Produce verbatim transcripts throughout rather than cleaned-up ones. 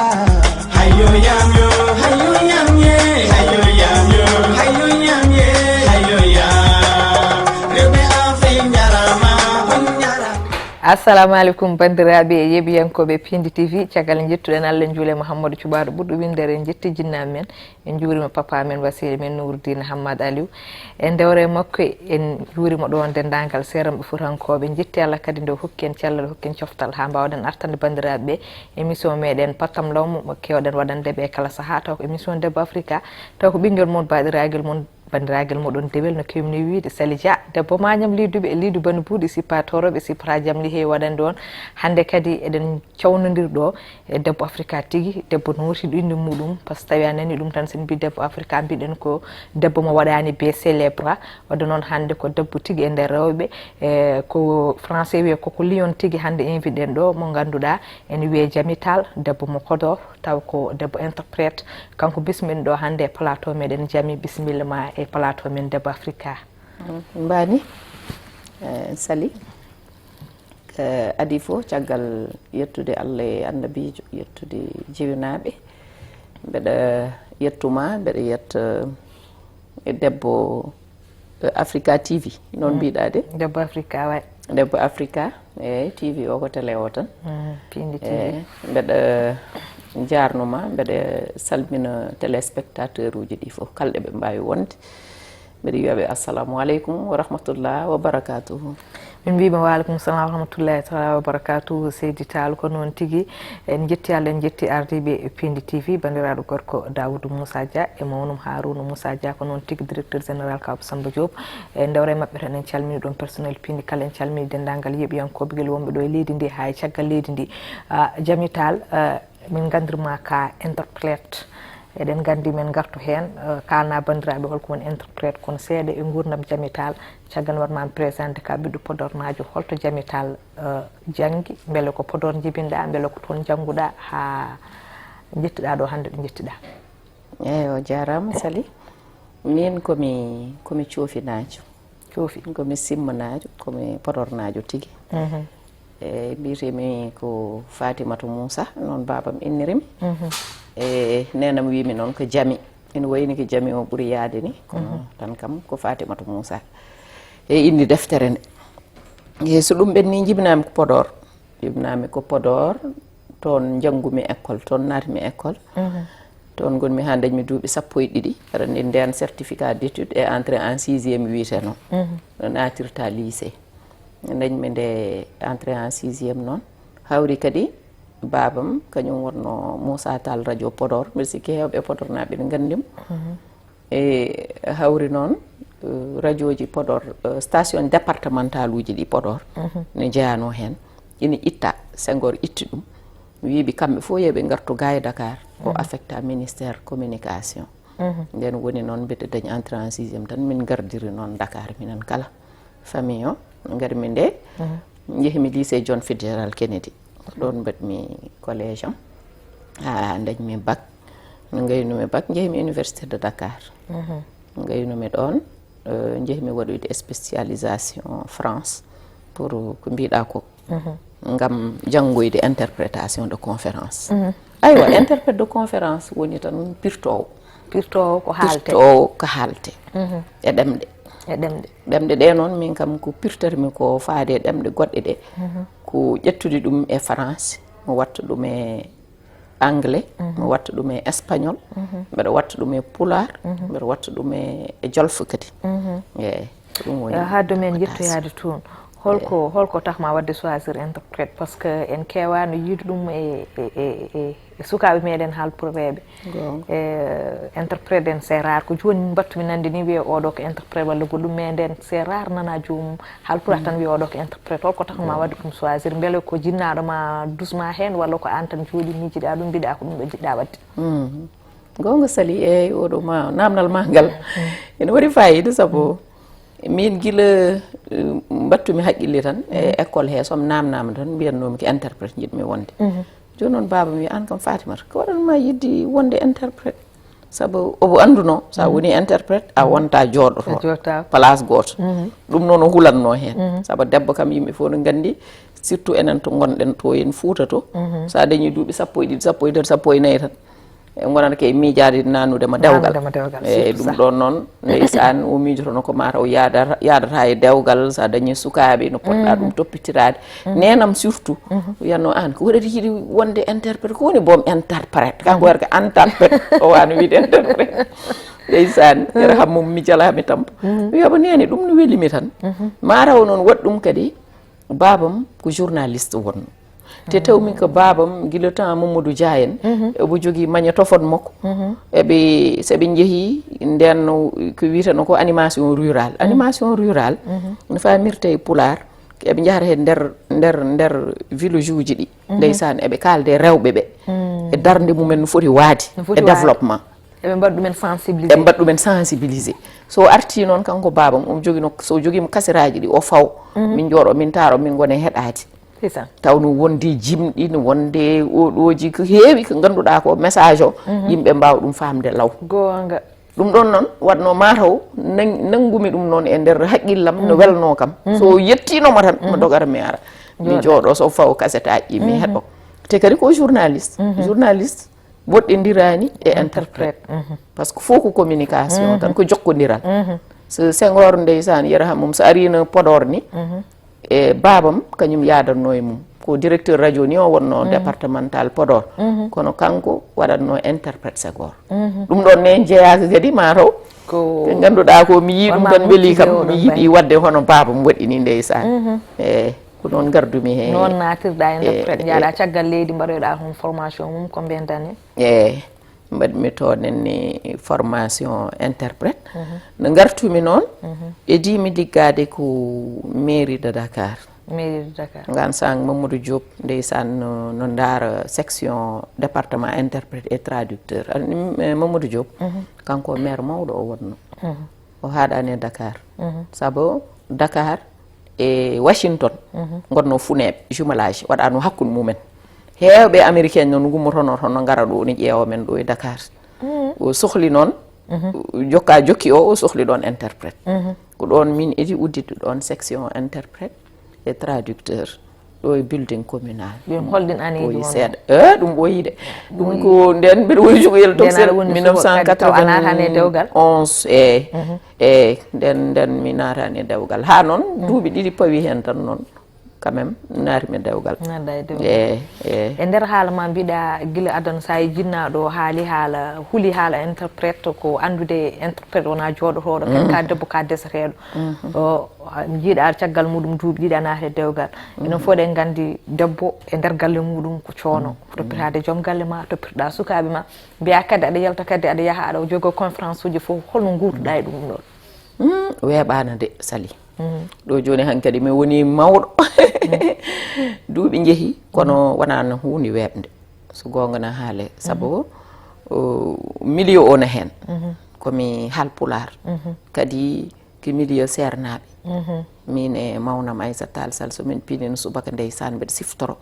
Hayo yam yo, hayo yam ye, hayo yam yo, hayo yam ye, hayo yam. Rewɓe Afrik njarama, on njarama. Assalamu aleykum, banndiraaɓe e yeeɓiyankooɓe Pindi T V. Caggal njettuɗen Allah, njuule Mouhamadou Cuɓaaɗo ɓurɗo winndere, en njetti jinnaaɓe men, en njuurima papa men, wasiila men Nourdine Hammad Aliou. E ndewre makko, en njuurima ɗo denndaangal seeranɓe Fuutankooɓe. Njetti Allah kadi nde o hokki en cellal, hokki en coftal haa mbaawɗen artande banndiraaɓe ɓe émission meɗen Pattam Lawmu mo keewɗen waɗande ɓe kala sahaa, taw ko émission Debbo Afrika, taw ko ɓinngel mon, baaɗiraagal mon, banndiraagal moɗon dewel no keewmi wiyde Sali Dia, debbo Mañam Liiduɓe, Liidu Bani Buuɗi, Sippa Tooroɓe, Sippa Jamli heewi waɗande on. Hannde kadi eɗen cawnondir ɗo e Debbo Afrika tigi, debbo nootiiɗo innde muɗum, par ce que tawi a nani ɗum tan, sen mbi Debbo Afrika, mbiɗen ko debbo mo waɗaani be célèbre. Wadde noon hannde ko debbo tigi e nder rewɓe, e ko français wiye koko lion tigi hannde invité ɗen ɗo, mo ngannduɗaa ene wiye Jami Tall, debbo mo Podor, taw ko debbo interprète. Kanko bismiɗen ɗo hannde e plateau meɗen. Jami, bisimilla ma e plateau men Debbo Afrika. Mm, mbani, eh, Sali. Eh, adii fof, caggal yettude Allah e Annabiijo, yettude jibinaaɓe, mbeɗa yettuma, mbeɗa yetta, eh, debbo, eh, Africa T V, noon mbiɗa de? Debbo Africa, way. Debbo Africa, eeyi, T V o ko télé o tan. Mm, Pindi T V. Eeyi, mbeɗa jaarnuma, mbeɗa salmina téléspectateur uji ɗi fof, kala ɗo ɓe mbaawi wonde. Mbeɗa wiya ɓe, "Assalamu aleykum wa rahmatullah wa barakatuhu." Min mbiyima, "Wa aleykum salam wa rahmatullahi taala wa barakatuhu, Seydi Tall." Ko noon tigi, en njetti Allah, en njetti ardiiɓe Pindi T V, banndiraaɗo gorko Daoudou Moussa Dia e mawnum Harouna Moussa Dia, ko noon tigi directeur général Kaba Samba Diop. E ndewre maɓɓe tan, en calmini ɗon personnel Pindi kala, en calmini denndaangal yeeɓiyankooɓe gila wonɓe ɗo e leydi ndi haa e caggal leydi ndi. Ah, Jami Tall, ah, min nganndirma ka interprète. Eɗen nganndi, men ngartu heen, eh, kaalna banndiraaɓe holko woni interprète, kono seeɗa e nguurndam Jami Tall, caggal nde waɗ ma présenté ka ɓiɗɗo Podornaajo, holto Jami Tall, eh, janngi, mbele ko Podor njibinɗa, mbele ko toon njannguɗa haa njettiɗa ɗo hannde ɗo njettiɗa? Eeyi, o jaaraama, Sali. Miin ko mi, ko mi coofinaajo. Coofi. Ko mi simmanaajo, ko mi Podornaajo tigi. Mhm. E, mbiyetee-mi ko Fatimata Moussa, noon baabam inniri-mi. Mhm. E, neenam wiy-mi noon ko Jami. Ina wayi ni ko Jami o ɓuri yahde ni, kono tan kam ko Fatimata Moussa. E, inde deftere nde. E, so ɗum ɓenni, njibinaa-mi ko Podor. Njibinaa-mi ko Podor, toon njanngu-mi école, toon naat-mi école. Mhm. Toon ngon-mi haa ndañ-mi duuɓi sappo e ɗiɗi. Aɗa anndi ndeen certificat d'études et entrée en sixième wiyeteno. Mhm. No naatirta lycée. Ndañ-mi nde entrée en sixième noon. Hawri kadi baabam, kañum wonno Moussa Tall radio Podor. Mbiɗa sikki heewɓe Podornaaɓe ene nganndi mo. Mhm. E hawri noon, eh, rajooji Podor, eh, station départemental uji ɗi Podor, mhm, ne jeyanoo heen. Ina itta, Senghor itti ɗum. Wiyi ɓe kamɓe fof yo ɓe ngartu gaa e Dakar, o, mhm, affecta ministère communication. Mhm. Nden woni noon mbeɗa dañ entrée en sixième tan, min ngardiri noon Dakar minen kala. Famille o, ngarmi nde, mhm, njehmi lycée John Fitzgerald Kennedy. Ko ɗoon mbaɗmi collège am. Haa ndañmi bac. No ngaynumi bac, njehmi Université de Dakar. Mhm. Ngaynumi ɗoon, eh, njehmi waɗoyde spécialisation France pour ko mbiɗa ko. Mhm. Ngam janngoyde interprétation de conférence. Mhm. Aywa, interprète de conférence woni tan pirtoowo. Pirtoowo ko haalte. Pirtoowo ko haalte. Mhm. E ɗemɗe. E ɗemɗe. Ɗemɗe ɗe noon, min kam ko pirtotmi ko faade e ɗemɗe goɗɗe ɗe. Mhm. Ko ƴettude ɗum e français, mi watta ɗum e anglais, mhm, mi watta ɗum e espagnol, mhm, mbeɗa watta ɗum e pulaar, mhm, mbeɗa watta ɗum e, e jolfo kadi. Mhm. Eeyi, ko ɗum woni. Eh, haa domaine, ko ƴettoyaade toon. Holko, eeyi, holko tax ma waɗde choisir interprète? Parce que en keewaano yiide ɗum e, e, e, e, e sukaaɓe meɗen haalpulreeɓe. Goonga. E, interprète en, c'est rare. Ko jooni min mbaɗtumi nande ni, wiye oɗo ko interprète walla goɗɗum, mais nden c'est rare nana joomum haalpulaar tan wiye oɗo ko interprète. Holko tax ma, goonga, waɗde ɗum choisir? Mbele ko jinnaaɗo ma dusma heen, walla ko aan tan jooɗi miijiɗa ɗum, mbiɗa ko ɗum ɗo jiɗɗa waɗde? Mhm. Goonga Sali, eeyi, oɗo ma, naamnal ma ngal, mm, ene waɗi faayiida, sabu, mm, min gila, eh, mbaɗtumi haqqille tan e, mm, école he, so mi naamnaama tan, mbiyatnoomi ko interprète njiɗmi wonde. Mhm. Jooni noon, baaba mi wiyi, "Aan kam, Fatimata, ko waɗan ma yiɗde wonde interprète?" Sabu omo annduno, so a woni interprète, a wonta jooɗoto place gooto. Ɗum noon o hulatno heen. Sabu debbo kam, yimɓe fof no nganndi, surtout enen to ngonɗen to en Fuuta to. So a dañi duuɓi sappo e ɗiɗi, sappo e tati, sappo e nayi tan, e ngonata ke miijaade nanude ma dewgal. Nanude ma dewgal, eyi, surtout ɗum ɗon noon, ndeysaan, o miijotono ko mataw yaadata, yaadata e dewgal, so a dañi sukaaɓe, no poɗɗa ɗum toppitiraade. Neenam surtout, wiyatno, "Aan, ko waɗata yiɗi wonde interprète? Ko woni boom interprète?" Kanko wiyata ko interprète, o waano wiyde interprète. Ndeysaan, yara hammum mi jala mi tampa. Wiya, "Ba neene, ɗum no weli mi tan." Mataw noon waɗi ɗum kadi, baabam ko journaliste wonno. Te tawmi ko baabam gila temps Mamadou Dia en, omo jogii magnétophone makko. Eɓe, so ɓe njehii ndeen no ko wiyeteno ko animation rurale. Animation rurale no famirta e Pulaar, eɓe njahata he nder, nder, nder village uji ɗi. Ndeysaan, eɓe kaalde rewɓe ɓe. E darnde mumen no foti waade. No foti e waade. Développement. Eɓe mbaɗa ɗumen sensibilisé. Eɓe mbaɗa ɗumen sensibilisé. So arti noon kanko baabam, omo jogino, so jogiima kasiraaji ɗi, o faw. Min njooɗo, min taaro, min ngone heɗaade. C'est ça. Taw no wondi jimɗi, no wonde oɗooji ko heewi ko ngannduɗaa ko message o, yimɓe mbaawa ɗum faamde law. Goonga. Ɗum ɗon noon waɗno mataw nang-, nanngumi ɗum noon e nder haqqillam, no welno kam. So yettiino ma tan, mi dogata mi ara. Mi jooɗo, so faw kasetaaji ɗi mi heɗo. Te kadi ko journaliste. Journaliste woɗɗindirani e interprète. Par ce que fof ko communication tan, ko jokkondiral. So Senghor, ndeysaan, yarhamum, so arino Podor ni, e baabam, kañum yaadanno e mum. Ko directeur radio ni o wonno, départemental Podor. Kono kanko waɗatno interprète Senghor. Ɗum ɗon ne jeyaaka kadi mataw. Ko ɓe ngannduɗaa ko mi yii ɗum tan weli kam, mi yiɗi waɗde hono baabam waɗi ni, ndeysaan. Eyi, ko noon ngardumi he. Noon naatirɗa e interprète, njaaɗa caggal leydi, mbaɗoyɗa hon formation mum, combien d'années? Eyi, mbaɗmi toon en ni formation interprète. No ngartumi noon, edimi liggaade ko mairie de Dakar. Mairie de Dakar. Ngaan sang Mamadou Diop, ndeysaan, no, no ndaara section département interprète et traducteur. An-, eh, Mamadou Diop, kanko maire mawɗo o wonno. O haaɗaani e Dakar. Sabu Dakar e Washington ngonno funeeɓe, jumelage, waɗaano hakkunde mumen. Heewɓe Américain noon ngummotono toon, no ngara ɗo, ne ƴeewa men ɗo e Dakar. O sohli noon, jokka jokki o, o sohli ɗoon interprète. Ko ɗoon min edi udditi ɗoon section interprète et traducteur. Ɗo e building communal. Ɗum holɗin aneeji mon? Ɓooyi seeɗa. Eh, ɗum ɓooyi de. Ɗum ko ndeen mbiɗa woodi cukalel tok sel, mille neuf cent quatre-vingt-onze. Eyi, eyi, ndeen, ndeen mi naataani e dewgal. Haa noon, duuɓi ɗiɗi pawi heen tan noon, quand même, naati mi dewgal. Naatda e dewgal. Eyi, eyi. E nder haala ma mbiɗa gila adana, so a yi jinnaaɗo haali haala, huli haala interprète, ko anndude interprète wonaa jooɗotooɗo, kadi ka debbo, ka deseteeɗo. O, mi jiiɗa ar caggal muɗum duuɓi ɗiɗi a naata e dewgal. Enen fof eɗen nganndi debbo e nder galle muɗum ko coono. Toppitaade joom galle ma, toppitoɗa sukaaɓe ma. Mbiya kadi aɗa yalta kadi aɗa yaha aɗa jogoo conférence uji fof. Holno nguurtoɗa e ɗum ɗon? Mm, weeɓaano de, Sali. Ɗo jooni hankadi mi woni mawɗo. Duuɓi njehi, kono wonaa no huunde weeɓnde. So goonga na haale, sabu, o, milieu o na heen. Ko mi haalpulaar. Kadi ki milieu seernaaɓe. Min e mawnam Aissata Tall Sall, so min pinino subaka, ndeysaan, mbeɗa siftoro.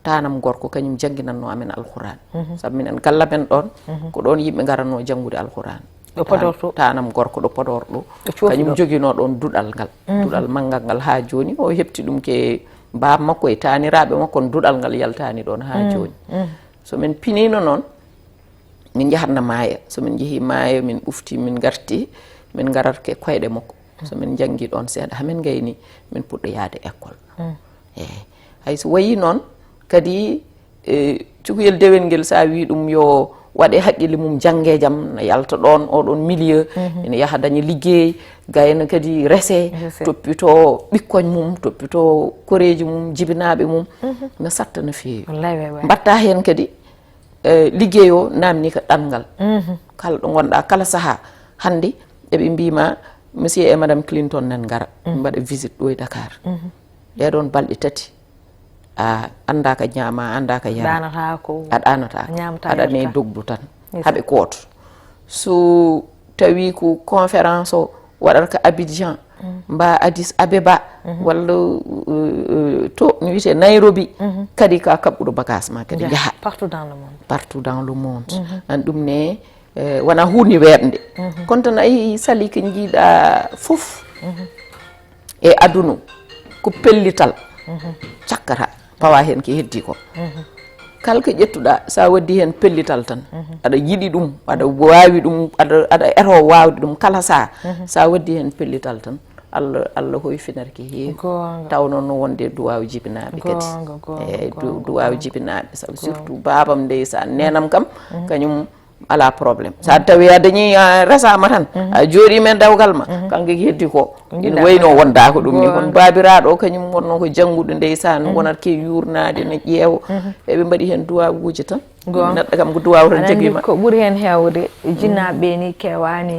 Taanam gorko, kañum jannginatno amen Alquraan. Sabu minen galla men ɗoon, ko ɗoon yimɓe ngaratno janngude Alquraan. Ɗo Podor to? Taanam gorko ɗo Podor ɗo. Ɗo Coofi ɗo? Kañum joginoo ɗoon duɗal ngal. Duɗal manngal ngal haa jooni, o heɓti ɗum ke baaba makko e taaniraaɓe makko, kono duɗal ngal yaltaani ɗoon haa jooni. So min piniino noon, min njahatna maayo. So min njehii maayo, min ɓufti, min ngarti, min ngarata ke koyɗe makko. So min njanngi ɗoon seeɗa, haa min ngayni, min puɗɗo yahde école. Eeyi. Hay so wayii noon, kadi, e, cukuyel dewel ngel, so a wii ɗum yo waɗe haqqille mum, jannge jam, na yalta ɗoon, oo ɗoon milieu, ene yaha daña liggey, gayna kadi rese, toppitoo ɓikkoñ mum, toppitoo koreeji mum, jibinaaɓe mum, na saɗta no feewi. Wallay, way, way. Mbaɗta heen kadi, e, liggey o naamni ko ɗanngal. Kala ɗo ngonɗa, kala sahaa, hannde eɓe mbiima, Monsieur et Madame Clinton nan ngara, mbaɗa visite ɗo e Dakar. Ɗee ɗoon balɗe tati, a anndaa ko ñaama, anndaa ko yara. Ɗaanataako. A ɗaanataako. Ñaamata, aɗa ne yarta. Dogdu tan. Haɓe kooto. So tawi ko conférence o waɗata ko Abidjan, mba Addis Abeba, walla, euh, euh, to no wiyetee Nairobi, kadi ka kaɓɓuɗo bagage ma, kadi njaha. Partout dans le monde. Partout dans le monde. An ɗum ne, Eh, wona huunde weeɓnde. Kono tan a yii sali ko njiiɗa fof e aduna, ko pellital cakkata, pawa heen ko heddi ko. Kala ko ƴettuɗa, sa waddi heen pellital tan, aɗa yiɗi ɗum, aɗa waawi ɗum, aɗa aɗa eto waawde ɗum kala saha. Sa waddi heen pellital tan, allah allah hoyfinata ko heewi. Goonga. Taw noon no wonde duwaaw jibinaaɓe kadi. Goonga, goonga, eyyi du- goonga, duwaaw goonga. Jibinaaɓe, sabu surtout baabam ndeysaan, nenam kam, kañum ala problème. Sa tawi a dañi a resama tan, a jooɗima e dewgal ma, kanko ko heddi ko ina wayno wonda ko ɗum ni. Kono babiraɗo o, kañum wonno ko jannguɗo ndeysaan, wonata ke yurnade, ne ƴeewa. Eɓe mbaɗi heen duwawuji tan. Neɗɗo kam ko duwaw tan jogima. Ko ɓuri heen heewde, jinnaaɓe ɓe ni kewani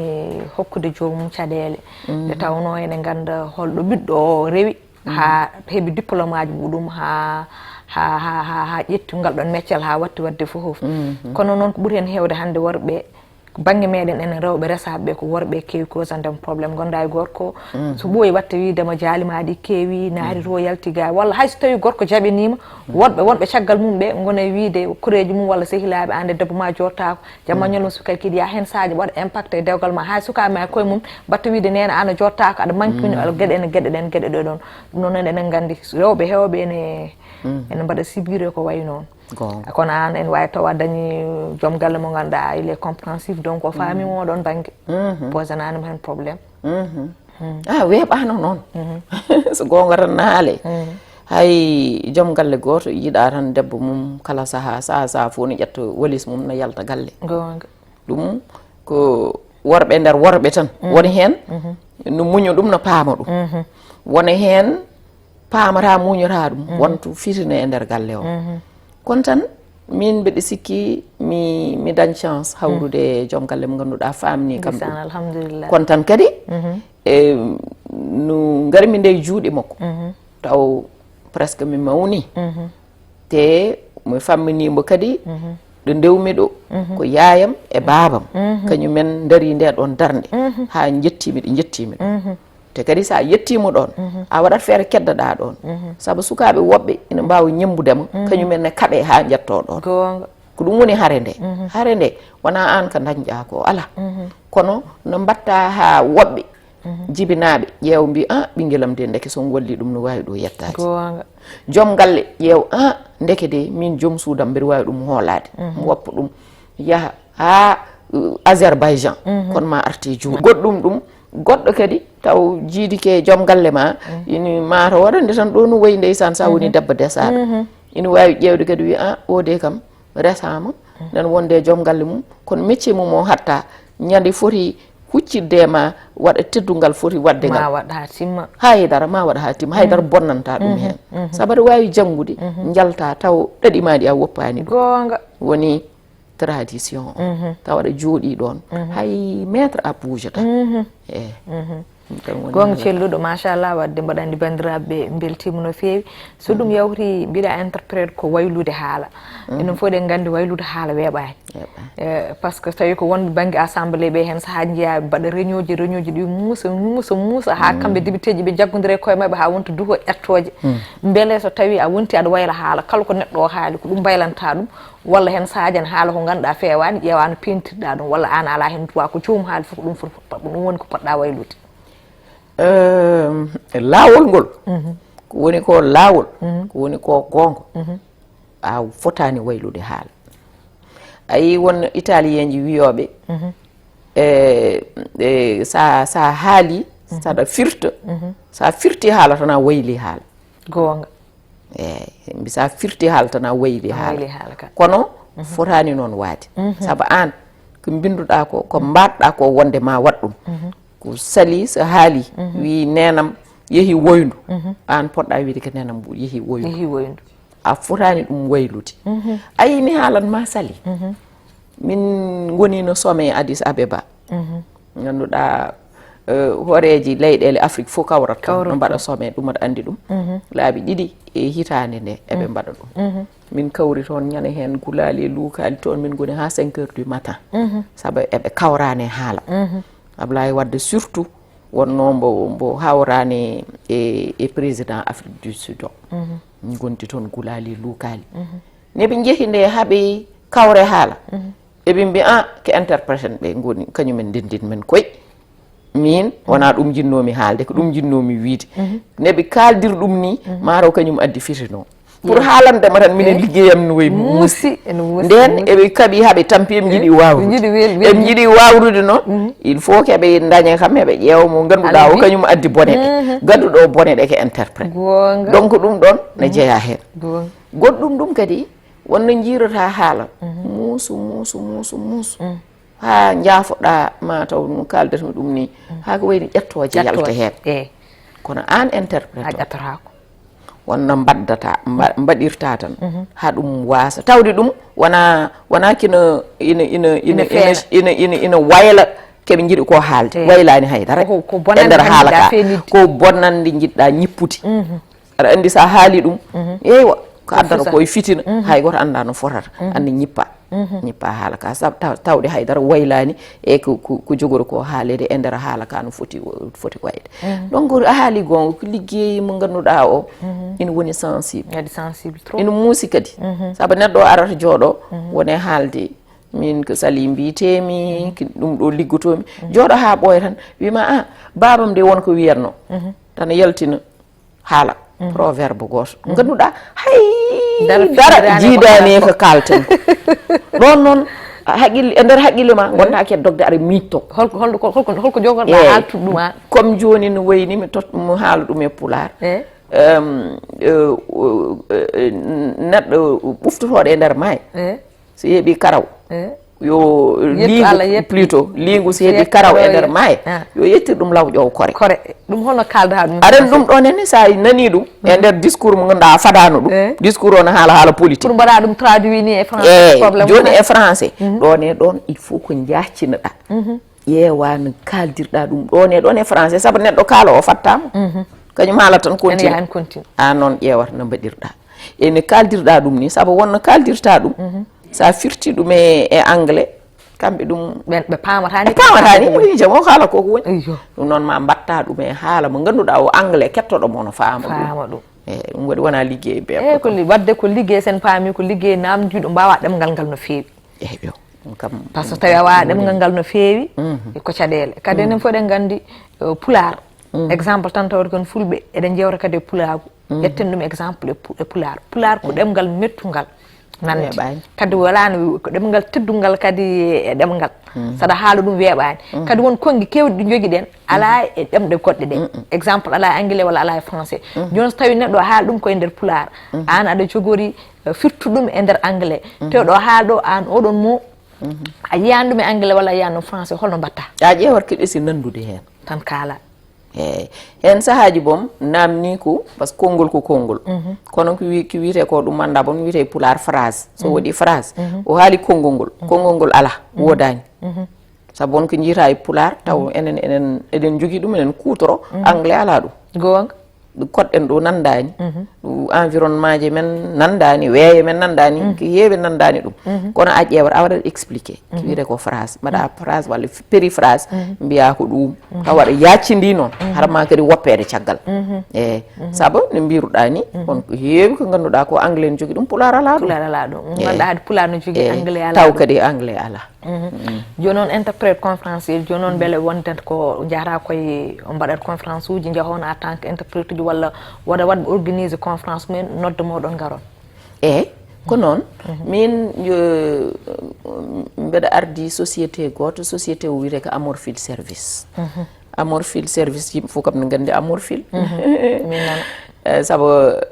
hokkude joomum caɗeele, nde tawno ene ngannda holɗo ɓiɗɗo o rewi, haa heɓi diplôme aji muɗum, haa haa haa haa haa ƴetti ngal ɗon meccal, haa watti wadde fof. Kono noon ko ɓuri heen heewde hannde, worɓe bannge meɗen enen rewɓe resaaɓe ɓe, ko worɓe keewi causande ɗum problème. Ngonda e gorko, so ɓooyi watta wiide ma jaali ma ɗi keewi, naari to yalti ga, walla hay so tawi gorko jaɓaniima, woɗɓe wonɓe caggal mum ɓe ngona e wiide koreeji mum walla sehilaaɓe, aan de debbo ma jottaako, jamma ñalawma suka kiiɗi, ya heen saaji waɗa impact e dewgal ma, hay suka ma e koye mum batta wiide neene aan a jottaako, aɗa manque min, aɗa geɗe ene geɗe ɗen geɗe ɗo ɗon. Ɗum noon enen nganndi rewɓe heewɓe ene ene mbaɗa subir ko wayi noon. Goonga. Kono aan ene waawi tawa a dañi joom galle mo ngannduɗaa il est compréhensif, donc o faami mo ɗon bannge. Posananima heen problème. Ah, weeɓaano noon. So goonga tan na haale. Hay joom galle gooto yiɗa tan debbo mum kala saha, saha, saha fof ne ƴetta walis mum na yalta galle. Goonga. Ɗum ko worɓe nder worɓe tan. Woni heen no muña ɗum, no paama ɗum. Wona heen paamata, muñata ɗum, wontu fitina e nder galle o. Kono tan, min mbeɗa sikki mi mi dañ chance hawrude e joom galle mo ngannduɗaa faamni kam ɗum. Ndeysaan, alhamdulillah. Kono tan kadi, e no ngarmi nde e juuɗe makko, taw presque mi mawni. Te mi famminimo kadi ɗo ndewmi ɗo, ko yaayam e baabam, kañumen ndari nde ɗon darnde, haa njettimi ɗo, njettimi ɗo. Te kadi so a yettiima ɗoon, a waɗat feere keddaɗaa ɗoon. Sabu sukaaɓe woɓɓe ina mbaawa ñemmbudema, kañumen ne kaɓee haa njettoo ɗoon. Goonga. Ko ɗum woni hare nde. Hare nde, wonaa aan ka dañƴaa ko, alaa. Kono no mbaɗtaa haa woɓɓe jibinaaɓe ƴeewa, mbiya, "Ah, ɓinngelam de, ndeke so on walli ɗum no waawi ɗo yettaade." Goonga. Joom galle ƴeewa, "Ah, ndeke de, miin joom suudam mbeɗa waawi ɗum hoolaade." Mi woppa ɗum, yaha haa, uh, Azerbaïdjan, kono ma arte juuɗe. Goɗɗum ɗum, goɗɗo kadi taw jiidike joom galle ma, ini mata waɗande tan ɗo no wayi ndeysaan, sa woni debbo desaɗo. Ina waawi ƴeewde kadi wiya, "Ah, o de kam resaama, nan wonde e joom galle mum, kono métier mum o hatta, ñande foti huccitde e ma, waɗa teddungal foti waɗde ngal." Ma waɗ haa timma. Haydara, ma waɗa haa timma, haydara bonnanta ɗum heen. Sabu aɗa waawi janngude, njalta taw ɗaɗi ma ɗi a woppaani ɗum. Goonga. Woni tradition o. Tawa aɗa jooɗii ɗoon. Hay mètre a bougata. Eyi. Ɗum tan woni. Goonga, haala celluɗo, machallah, waɗde mbaɗa anndi banndiraaɓe ɓe mbeltiima no feewi. So ɗum yawti, mbiɗa interprète ko waylude haala. Enen fof eɗen nganndi waylude haala weeɓaani. Weeɓaani. Eh, par ce que tawi ko wonɓe bannge assemblée ɓe, heen sahaa njiyaa ɓe mbaɗa réunion ji, réunion ji ɗi muusa, muusa, muusa, haa kamɓe député ji ɓe njaggodira e koye maɓɓe haa wonta duho ƴettooje. Mbele so tawi a wonti aɗa wayla haala, kala ko neɗɗo o haali, ko ɗum mbaylanta ɗum, walla heen sahaa jan haala ko ngannduɗaa feewaani, ƴeewa no peentirɗaa ɗum, walla aan alaa heen droit, ko joomum haali fof ko ɗum foti, ɗum woni ko poɗɗaa waylude. Ehm, laawol ngol, ko woni ko laawol, ko woni ko goonga, a fotaani waylude haala. A yii won Italienji wiyooɓe, e, e, sa, sa haali, saɗa firta, sa firti haala tan a wayli haala. Goonga. Eyi, mbi sa firti haala tan a wayli haala. A wayli haala ka. Kono fotaani noon waade. Sabu aan, ko mbinnduɗaa ko, ko mbaɗɗaa ko wonde ma waɗ ɗum. Ko sali so haali, wii neenam yehi woyndu. Aan poɗɗaa wiide ko neenam yehi woyndu. Yehi woyndu. A fotaani ɗum waylude. A yii mi haalan ma sali. Min ngoni no sommet Addis Abeba. Ngannduɗaa, eh, hooreeji leyɗeele Afrik fof kawrata toon, no mbaɗa sommet, ɗum aɗa anndi ɗum. Laabi ɗiɗi e hitaande nde eɓe mbaɗa ɗum. Min kawri toon ñande heen gulaali e luukaali toon, min ngoni haa cinq heures du matin. Sabu eɓe kawraani e haala. Ablaye Wade surtout wonno mbo, mbo hawraani e, e président Afrique du Sud o. Min ngondi toon gulaali e luukaali. Ne ɓe njehi nde haa ɓe kawre haala. Eɓe mbiya, "Ah, ko interprète en ɓe ngoni, kañumen ndenndin men koye. Min, wonaa ɗum njinnoomi haalde, ko ɗum njinnoomi wiyde." Ne ɓe kaaldir ɗum ni, maaro kañum addi fitino. Pour haalande ma tan, minen liggeyam no wayi muusi. Muusi, ene muusi, nden muusi. Eɓe kaɓi haa ɓe tampi, eɓe njiɗi waawrude. Eɓe njiɗi wel-, wel-, eɓe njiɗi waawrude noon, il faut que ɓe ndaña kam, eɓe ƴeewa mo ngannduɗaa o kañum addi bone ɗe. Gadduɗo o bone ɗe ko interprète. Goonga. Donc ɗum ɗoon ne jeyaa heen. Goonga. Goɗɗum ɗum kadi, wonno njiirata haala. Muusu, muusu, muusu, muusu. Haa njaafoɗaa ma taw no kaaldatmi ɗum ni, haa ko wayni ƴettooje yalta heen. Ƴettooje, eh. Kono aan interprète o, a ƴettotaako. Wonno mbaddata, mba-, mbaɗirta tan, haa ɗum waasa. Tawde ɗum wona, wona kino ina, ina, ina, ina ina, feeña. Ina, ina, ina wayla keɓe njiɗi ko haalde. Eh. Waylaani hay dara. Ko, ko bonannde e nder haala ka. Feeñidde. Ko bonnannde njiɗɗaa ñippude. Aɗa anndi so a haali ɗum, eywa, ko addata ko e fitina, hay goto annda no fotata. Anndi ñippa. Ñippa haala ka, sab-, taw-, tawde haydara waylaani e ko, ko, ko jogori ko haaleede e nder haala ka no foti, foti wayde. Donc, a haali goonga, ko liggey mo ngannduɗaa o, ina woni sensible. Kadi sensible trop. Ina muusi kadi. Sabu neɗɗo o arata jooɗo, wone haalde, "Min ko Sali mbiyetemi, ko ɗum ɗo liggotoomi." Jooɗo haa ɓooya tan, wima, "Ah, baabam de won ko wiyatno." Tan yaltina haala, proverbe gooto. Ngannduɗaa, hay dara jiidaani e ko kaalten ko. Ɗoon noon, haqqille, e nder haqqille ma, ngonɗaa ke dogde aɗa miijto. Holko, holko, holko, holko jogorɗaa haaltude ɗum aan? Comme jooni no wayi ni mi tot-, mo haala ɗum e pulaar. Eh. Em, eh, o, eh, eh, neɗɗo ɓuftotooɗo e nder maayo. Eh. So heɓi karaw, eh, yo yettu liingu, Allah, yettu. Plutôt, liingu so heɓi karaw e nder maayo, ah, yo yettir ɗum law ƴoow kore. Kore. Ɗum hono kaaldaa ɗum? Aɗa anndi ɗum ɗoon henni, so a nanii ɗum e nder discours mo ngannduɗaa a fadaano ɗum, eh, discours o no haala haala politique. Pour mbaɗa ɗum traduit ni e français, eh, problème jooni wonaa e français. Ɗoon e ɗoon, il faut ko njaccinoɗaa. Ƴeewa no kaaldirɗaa ɗum ɗoon e ɗoon e français, sabu neɗɗo kaala o fattaama. Kañum haala tan continue. Ene yaha continue. Aan noon ƴeewata no mbaɗirɗaa. E no kaaldirɗaa ɗum ni, sabu wonno kaaldirta ɗum, so a firti ɗum e, e anglais, kamɓe ɗum ɓe, ɓe paamata ni. Ɓe paamata ni, ko woni jam o haala ko ko woni. Eyyo. Ɗum noon ma mbatta ɗum e haala mo ngannduɗaa o anglais kettoɗo mo no faama ɗum. Faama ɗum. Eyi, ɗum waɗi wona liggey bee. Eyi, ko li-, waɗde ko liggey, sen paami ko liggey naamndiiɗo mbaawa ɗemngal ngal no feewi. Eyyo, ɗum kam. Par ce que tawi a waawa ɗemngal ngal no feewi, ko caɗeele. Kadi enen fof eɗen nganndi, eh, pulaar. Exemple tan tawde kon fulɓe, eɗen jeewta kadi e pulaagu. Ƴetten ɗum exemple e pu-, e pulaar. Pulaar ko ɗemngal mettungal nande. Weeɓaani. Kadi walaano ko ɗemngal teddungal kadi e ɗemngal. Saɗa haala ɗum weeɓaani. Kadi won konngi keewɗi ɗi njogiɗen, alaa e ɗemɗe goɗɗe ɗe. Exemple, alaa e anglais walla alaa e français. Jooni so tawii neɗɗo haala ɗum koye nder pulaar, aan aɗa jogori, eh, firtu ɗum e nder anglais. Te ɗo haala ɗo aan oɗon mo a yiyaani ɗum e anglais walla a yiyaani ɗum français, holno mbaɗta? A ƴeewat keɗe si nanndude heen. Tan kaala. Eeyi. Heen sahaaji boom, naamnii ko, par ce que konngol ko konngol. Kono ko wi-, ko wiyetee ko ɗum anndaa boom, wiyetee pulaar phrase. So waɗi phrase, o haali konngol ngol. Konngol ngol alaa, woodaani. Sabu won ko njiyata e pulaar, taw enen, enen, eɗen njogii ɗum, eɗen kuutoro, anglais alaa ɗum. Goonga. Ɗum koɗɗen ɗo nanndaani, ɗum environnement ji men nanndaani, weeyo men nanndaani, ko heewi nanndaani ɗum. Kono a ƴeewat, a waɗat expliqué. Ko wiyetee ko phrase, mbaɗa phrase walla périphrase, mbiya ko ɗum. Tawa aɗa yaaccindi noon, hara ma kadi woppeede caggal. Eeyi, sabu no mbiruɗaa ni, won ko heewi ko ngannduɗaa ko anglais ne jogii ɗum, pulaar alaa ɗum. Pulaar alaa ɗum. Eeyi. Ngannduɗaa hade pulaar no jogii anglais alaa ɗum. Taw kadi anglais alaa. Jooni noon interprète conférencier, jooni noon mbele wonde ko njahata koye, on mbaɗat conférence uji, njahon en tant que interprète uji, walla waɗa waɗɓe organiser conférence mumen, nodda moɗon ngaron? Eeyi, ko noon. Min, yo, mbeɗa ardi société gooto, société o wiyetee ko Amorphil Service. Amorphil Service, yimɓe fof kam ne nganndi Amorphil. Min nana. Eh, sabu,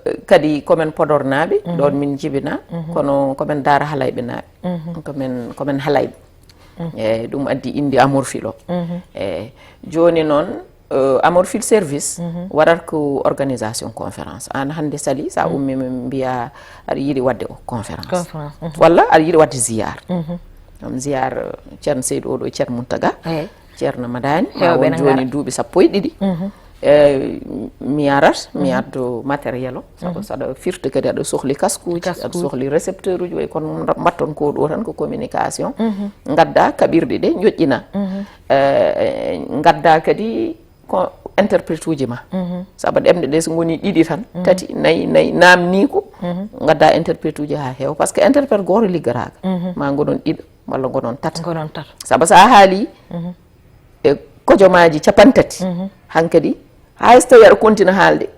eh, kadi ko men Podornaaɓe, ɗoon min njibinaa, kono ko men Daara Halayɓe naaɓe. Ko men, ko men Halayɓe. Eeyi, ɗum addi innde Amorphil o. Eeyi, jooni noon, eh, Amorphil Service waɗat ko organisation conférence. Aan hannde Sali, so a ummii, min mbiya aɗa yiɗi waɗde o conférence. Conférence. Walla aɗa yiɗi waɗde ziyaar. Am ziyaar, eh, Ceerno Seydi, oɗo Ceerno Muntaga. Eeyi. Ceerno Madani, ma won jooni duuɓi sappo e ɗiɗi. Eh, mi arat, mi addo matériel o, sabu saɗa firti kadi aɗa sohli kaskuuji, aɗa sohli récepteur uji, way kono mbatton ko ɗo tan ko communication. Ngadda kaɓirɗe ɗe, njoƴƴina. Eh, ngadda kadi ko interprète uji ma. Sabu ɗemɗe ɗe so ngoni ɗiɗi tan, tati, nayi, nayi, naamni ko, ngadda interprète uji haa heewa. Par ce que interprète gooto liggataaka. Ma ngonon ɗiɗo. walla ngonon tata. Ngonon tata. Saabu so a haali e kojomaaji capantati, hankadi, hay so tawi aɗa kontina haalde,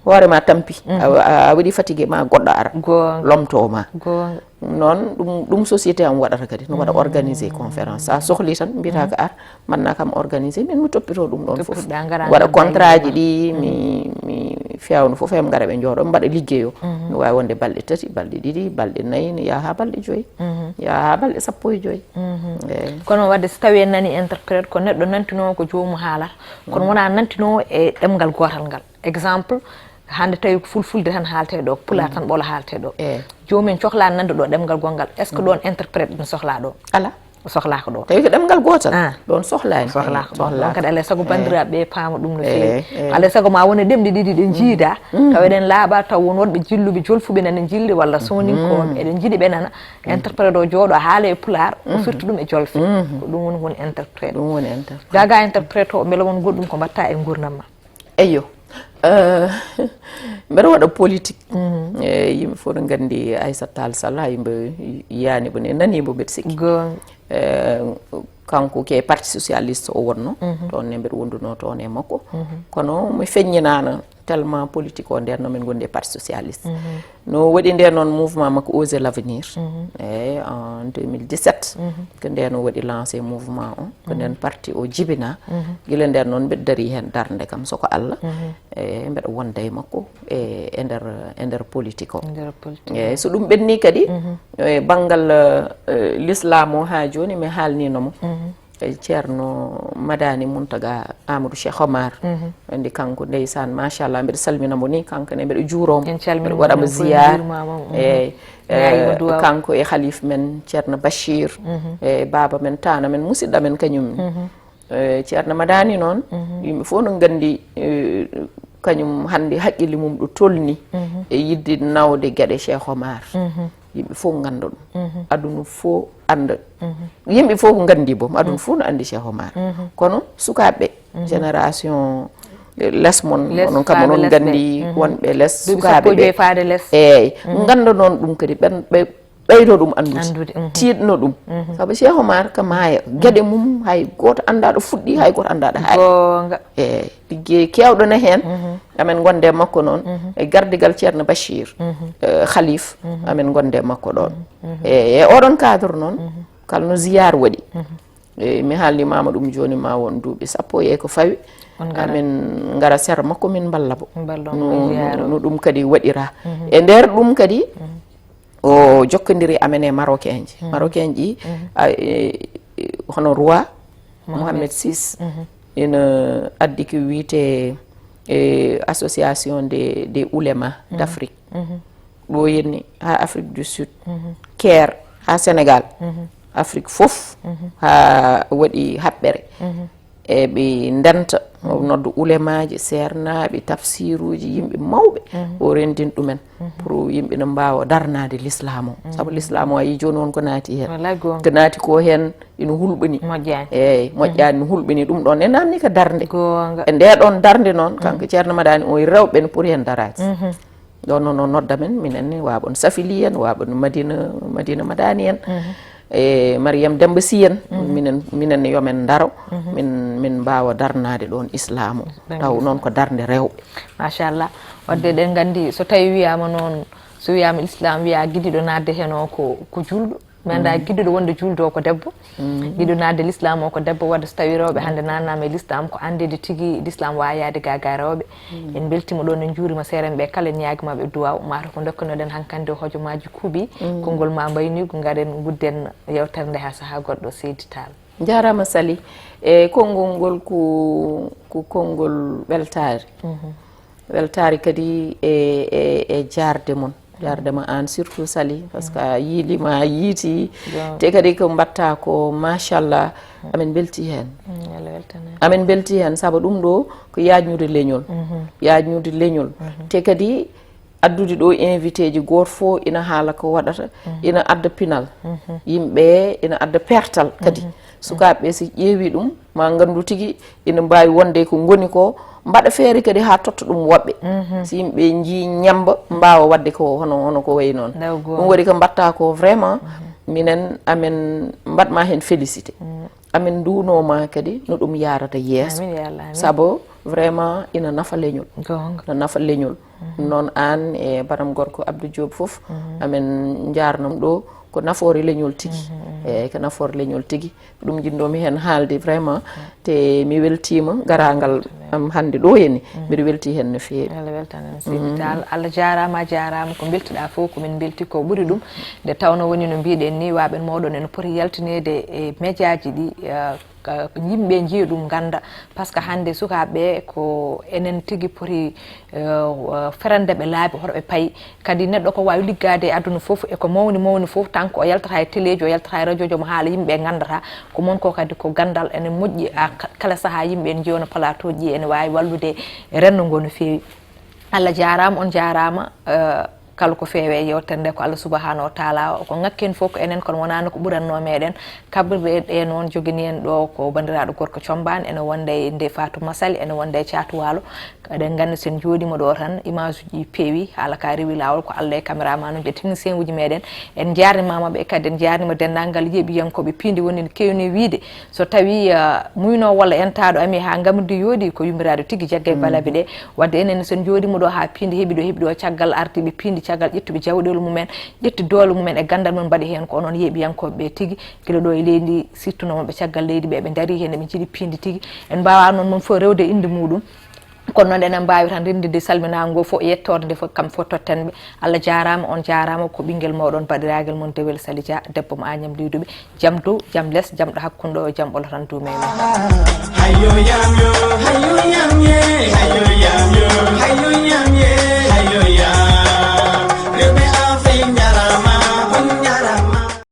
hoore ma tampi, a, a, a waɗi fatigué ma goɗɗo ara, goonga, lomto ma. Goonga. Noon ɗum, ɗum société am waɗata kadi, no waɗa organisé conférence. Sa sohli tan, mbiyata ko ar, manna kam organisé, min mi toppito ɗum ɗon fof. Toppitoɗa, ngara waɗa ngara contrat ji ɗi, mi, mi fewno fof, em ngara ɓe njooɗo, mbaɗa liggey o. No wawi wonde balɗe tati, balɗe ɗiɗi, balɗe nayi, ne yaha ha balɗe joyi. Yaha ha balɗe sappo e joyi. Eyi. Kono wadde so tawi en nani interprète, ko neɗɗo nantinowo ko joomu haalata, kono wona nantinowo e ɗemngal gootal ngal. Exemple, hannde tawi ko fulfulde tan haalte ɗo, pulaar tan ɓolo haalte ɗo. Eyi. Joomumen cohlaa nande ɗo ɗemngal gonngal. Est-ce que ɗon interprète ɗum sohlaa ɗo? Ala. O sohlaa ko ɗo. Tawi ko ɗemngal gootal. Ah. Ɗon sohlaani. Sohlaa ko ɗon. Sohlaa. Ɗon kadi alay sago banndiraaɓe ɓe paama ɗum no feewi. Eyi, eyi. Alay sago ma wone ɗemɗe ɗiɗi ɗe njiida, tawa eɗen laaɓa, taw won woɗɓe jilluɓe jolfuɓe nana njilli walla soninkooɓe. Eɗen njiɗi ɓe nana. Interprète o jooɗo haala e pulaar, o firta ɗum e jolfe. Ko ɗum woni woni interprète. Ɗum woni interprète. Gaga interprète o, mbela won goɗɗum ko mbatta e nguurndam ma? Eyyo. Eh, mbeɗa waɗa politique. Eh, yimɓe fof no nganndi Aissata Tall Sall, hay mbo yiyani mo, ne nani mo mbeɗa sikki. Goonga. Eh, kanko ke parti socialiste o wonno. Toon ne mbeɗa wonduno toon e makko. Kono mi feññinaano tellement politique o nden no min ngondi e parti socialiste. No waɗi nden noon mouvement makko Oser l'avenir. Eyi, en deux mille dix-sept. Ko nden o waɗi lancé mouvement o. Ko nden parti o jibina. Gila nden noon mbeɗa dari heen darnde kam soko Allah. E mbeɗa wonda e makko e, e nder, e nder politique o. E nder politique o. Eyi, so ɗum ɓenni kadi, e banngal, eh, l'islam o haa jooni mi haalnino mo. E Ceerno Madani Muntaga Amadou Cheikh Omar. Andi kanko ndeysaan, machallah, mbeɗa salmina mo ni, kanko ne mbeɗa juuro mo. En calmina mo, mbeɗa waɗa mo ziyaar. Eyi, eh, kanko e Khalif men Ceerno Bachir. E baaba men, taana men, musidɗa men kañum. Eh, Ceerno Madani noon, yimɓe fof no nganndi, eh, kañum hannde haqqille mum ɗo tolni e yiɗde nawde geɗe Cheikh Omar. Yimɓe fof ngannda ɗum. Aduna fof annda. Yimɓe fof ko nganndi boom, aduna fof no anndi Cheikh Omar. Kono sukaaɓe, génération, eh, les mon, les, onon kam onon nganndi wonɓe les, duuɓi sappo e joyi sukaaɓe ɓe. Faade les. Eeyi, ngannda noon ɗum kadi, ɓen ɓe ɓeydo ɗum anndude, tiiɗno ɗum. Sabu Cheikh Omar ka maaya, geɗe mum hay gooto anndaa ɗo fuɗɗi, hay gooto anndaa ɗo haaɗi. Goonga. Eeyi, liggey keewɗo ne heen. Amen ngonde e makko noon, e gardigal Ceerno Bachir, eh, Khalif, amen ngonde e makko ɗoon. E, e oɗon cadre noon, kala no ziyaar waɗi. E, mi haalnimaama ɗum jooni, ma won duuɓi sappo e ko fawi. On ngara. Amen ngara sera makko, min mballa mo. Mballa mo no, no, no ɗum kadi waɗira. E nder ɗum kadi, o jokkondiri amen e Marocain ji. Marocain ji, a, e, e, hono roi Mohamed six, ina addi ko wiyetee, e, Association des, des Oulémas d'Afrique. Ɗo yenni haa Afrique du Sud, Caire, haa Sénégal, Afrique fof, haa waɗi haɓɓere. E ɓe ndenta, o nodda ulemaaji, seernaaɓe, tafsiruuji, yimɓe mawɓe, o renndin ɗumen pour yimɓe no mbaawa darnaade l'islam o. Sabu l'islam o, a yii jooni on ko naati heen. Wallaay goonga. Ko naati ko heen ina hulɓini. Moƴƴaani. Eeyi, moƴƴaani, no hulɓini. Ɗum ɗoon ne naamni ko darnde. Goonga. E ndee ɗoon darnde noon, kanko Ceerno Madani o e rewɓe no poti heen daraade. Ɗoon noon o nodda men, minen ne Waɓon Safili en, Waɓon Madina, Madina Madani en, e Mariam Demba Sy en, minen, minen ne yo men ndaro, min, min mbaawa darnaade ɗoon islaamu. Taw noon ko darnde rewɓe. Machallah. Wadde eɗen nganndi so tawi wiyaama noon, so wiyaama islam, wiya giɗiɗo naatde heen o ko, ko juulɗo. Mi anndaa giɗuɗo wonde juuldo ko debbo. Giɗo naatde l'islam o ko debbo. Wadde so tawi rewɓe hannde naatnaama e l'islam, ko anndeede tigi l'islam waawi yahde gaa gaa rewɓe. En mbeltiima ɗoon, en njuuriima seerenɓe kala, en ñaagiima ɓe duwaaw. Mataw ko ndokkanoɗen hankandi o hojomaaji kuuɓi. Konngol ma mbayniigu, ngaren ngudden yewtere nde haa sahaa goɗɗo, Seydi Tall. Njaaraama Sali. E konngol ngol ko, ko konngol weltaare. Weltaare kadi e, e, e jaarde mon. Jaarde ma aan surtout Sali, parce que a yiilima, a yiiti. Te kadi ko mbatta ko, machallah, amin mbelti heen. Amin mbelti heen, sabu ɗum ɗo ko yaajnude leñol. Yaajnude leñol. Te kadi addude ɗo invité ji, gooto fof ina haala ko waɗata, ina adda pinal. Yimɓe ina adda pertal kadi. Sukaaɓe ɓe, si ƴeewi ɗum, ma nganndu tigi ina mbaawi wonde ko ngoni ko, mbaɗa feere kadi haa totta ɗum woɓɓe. Si yimɓe njii ñemmba, mbaawa waɗde ko hono, hono ko wayi noon. Ɗum waɗi ko mbatta ko vraiment, minen, amen Waɗma heen félicité. Amin nduwnooma kadi no ɗum yaarata yeeso. Amin ya Allah, amin. Sabo vraiment ina nafa leñol. Goonga. No nafa leñol. Noon aan e baram gorko Abdou Diop fof, amin njaarnam ɗo ko nafoore leñol tigi. Eeyi, ko nafoore leñol tigi. Ko ɗum njiɗnoomi heen haalde vraiment. Te mi weltiima garaangal am hannde ɗo henne. Mbiɗo weltii heen no feewi. Allah weltana en seydi Tall. Allah jaaraama, a jaaraama. Ko mbeltiɗaa fof ko min mbelti ko ɓuri ɗum. Nde tawnoo woni no mbiɗen ni, waaɓe mooɗon ene poti yaltineede e mejaaji ɗi, eh, ka yimɓe njiya ɗum, ngannda. Par ce que hannde sukaaɓe ɓe ko enen tigi poti, eh, ferande ɓe laabi hoto ɓe payi. Kadi neɗɗo ko waawi liggaade e aduna fof, e ko mawni mawni fof, tant que o yaltata e teleeji, o yaltata e rajooji, omo haala, yimɓe ɓe nganndata. Ko mon ko kadi ko ganndal, ene moƴƴi, a, ka-, kala sahaa yimɓe ene njiya no plateau ji, ene waawi wallude e renndo ngo no feewi. Allah jaaraama, on jaaraama. Eh, kala ko feewi e yeewtere nde ko Allah subahanahu wa taala, o ko ŋakki en fof ko enen, kono wonaano ko ɓurannoo meɗen. Kaɓirɗe ɗe noon jogini en ɗo ko banndiraaɗo gorko Combaan, ene wonda e Ndeye Fatou Massaly, ene wonda e Caatu Waalo. Eɗen nganndi so en njooɗiima ɗo tan, image uji peewi, haala ka rewi laawol, ko Allah e caméraman uji e technicien uji meɗen. En njaarnimaama ɓe kadi, en njaarniima denndaangal yeeɓiyankooɓe piindi woni no keewni wiyde. So tawii, ah, muynoowo walla entaaɗo ami haa ngamri ndi yooɗi, ko yummiraaɗo tigi jagge e balabe ɗe. Wadde enen so en njooɗiima ɗo haa piindi heɓi ɗo, heɓi ɗo caggal ardiiɓe piindi, caggal ƴettuɓe jawɗeele mumen, ƴetti doole mumen e ganndal mum, mbaɗi heen ko onon yeeɓiyankooɓe ɓe tigi. Gila ɗo e leydi ndi siftunooma ɓe caggal leydi ɓe, ɓe ndarii heen, eɓe njiɗi piindi tigi. En mbaawaa noon mum fof rewde innde muɗum. Kono noon enen mbaawi tan renndinde salminaango ngo fof, yettoode nde fof, kam fof totten ɓe. Allah jaaraama, on jaaraama, ko ɓinngel mooɗon, baɗiraagal mon dewel Sali Dia, debbo mo Agnam Leyduɓe. Jam dow, jam les, jam ɗo hakkunde ɗo, jam ɓolo tan duume e men. Hayo yam yo, hayo yam ye, hayo yam yo, hayo yam ye.